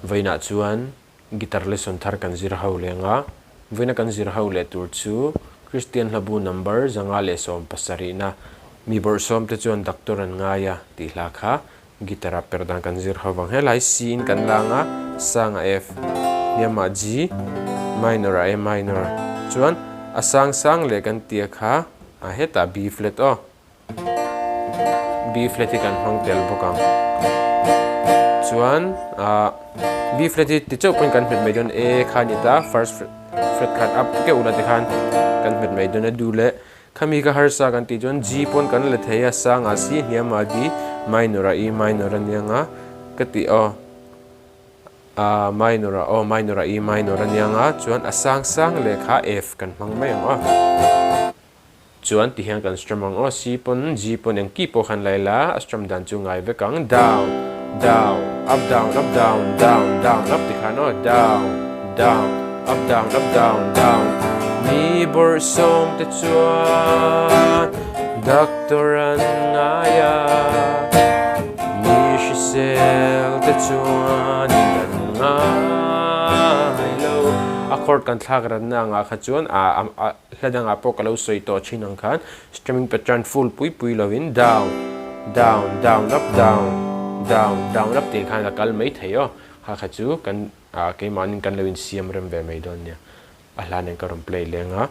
Vawiinah chuan guitar lesson thar kan zir ho leng a, vawiina kan zir ho leh tur chu Kristian hlabu number 170 na mi bawrhsawm te chuan doctor an ngai a tih hla kha guitar ah per dan kan zir ho vang. Helai C in kan lang a, sang a F, hniamah G, minor ah A minor chuan a sang sang leh kan tia kha a hetah B flat aw. B flat hi kan hmang tel bawk ang. Chuan ah B flat hi ti chauh pawhin kan hmet mai dawn A kha a ni ta first fret khan up keuh la tikhan kan hmet mai dawn a duh leh khami ka harsa kan tih chuan G pawn kan la thei a sang ah C hniam ah D minor ah E minor a nia nga ka tih aw ah minor ah aw minor ah E minor a nia nga chuan a sang sang leh kha F kan hmang mai ang aw. Chuan ti hian kan strum ang aw, C pawn G pawn eng ki pawh khan la ila a strum dan chu ngai vek ang, down, down, up down, up down, down, down, up ti khan aw, down, down, up down, up down, down. Mi bawrhsawm te chuan doctor an ngai a, mi hrisel te chuan in an ngai lo. A chord kan thlak ranna angah kha chuan a. Hla dangah pawh ka lo sawi tawh thin ang khan strumming pattern full pui pui lovin down, down, down, up, down, down, down, up tih khan a kal mai thei aw. Kha kha chu kan ah keimahnin kan lo insiam rem ve mai dawn nia. A hla nen ka rawn play leng a,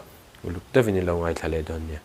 uluk deuhin i lo ngaithla leh dawn nia.